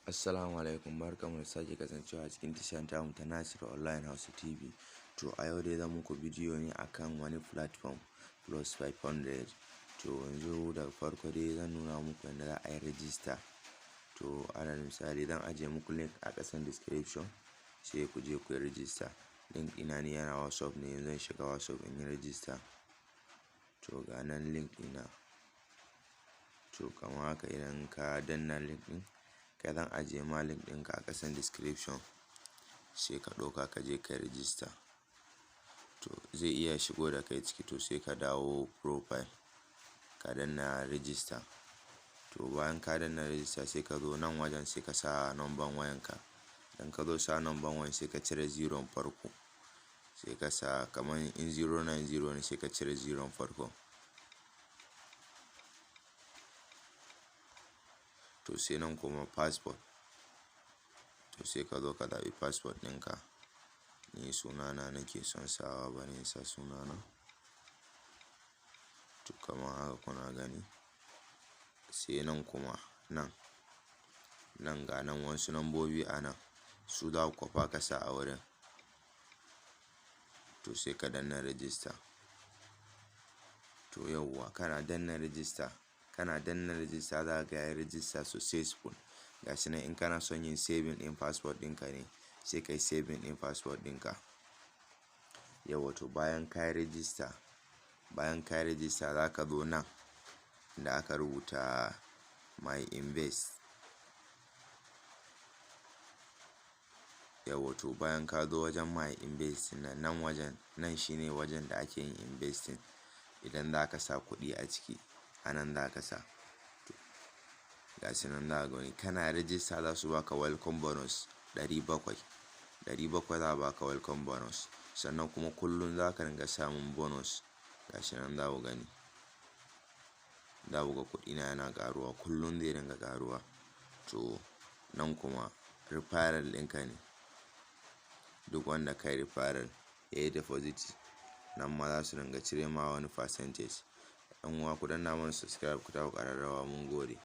Assalamu alaikum, barkanmu da sake kasancewa a cikin tashar tamu ta Nasir Online Hausa TV. To, a yau dai zan muku bidiyo ne akan wani platform, Plus 500. To, yanzu daga farko dai zan nuna muku yadda za a yi register. To, alal misali, zan ajiye muku link a ƙasan description, sai ku je ku yi register. Link ɗina ne yana WhatsApp ne, yanzu zan shiga WhatsApp in yi register. To, ga nan link ɗina. To, kamar haka, idan ka danna link ɗin, kai zan ajiye ma link ɗinka a ƙasan description, sai ka ɗauka ka je ka yi register. To, zai iya shigo da kai ciki. To, sai ka dawo profile, ka danna register. To, bayan ka danna register, sai ka zo nan wajen, sai ka sa number wayanka. Idan ka zo sa number wayan, sai ka cire zero farko. Sai ka sa kamar in 090 ne, sai ka cire zero farko. To, sai nan kuma passport. To, sai ka zo ka zaɓi passport ɗinka. Ni sunana nake son sawa, bari in sa sunana. To, kamar haka, kuna gani. Sai nan kuma nan, nan ga nan wasu lambobi a nan, su za ku kwafa ka sa a wurin. To, sai ka danna register. To, yauwa, kana danna register, kana danna register, za ka ga yayi register successful. Ga shi nan, in kana son yin saving ɗin passport ɗinka ne, sai ka yi saving ɗin passport ɗinka. Yauwa, to bayan ka yi register, bayan ka yi register, za ka zo nan da aka rubuta "My Invest". Yauwa, to bayan ka zo wajen "My Invest" nan, nan wajen, nan shine wajen da ake yin investing. Idan za ka sa kuɗi a ciki, a nan za ka sa. To, ga shi nan za ka gani, kana register za su baka welcome bonus 700. 700 za a baka welcome bonus. Sannan kuma kullum za ka ringa samun bonus. Ga shi nan za ku gani. Za ku ga kuɗina yana ƙaruwa, kullum zai ringa ƙaruwa. To, nan kuma referral ɗinka ne. Duk wanda ka yi referral ya yi deposit, nan ma za su ringa cire ma wani percentage. 'Yan uwa, ku danna mana subscribe, ku taɓa ƙararrawa, mun gode.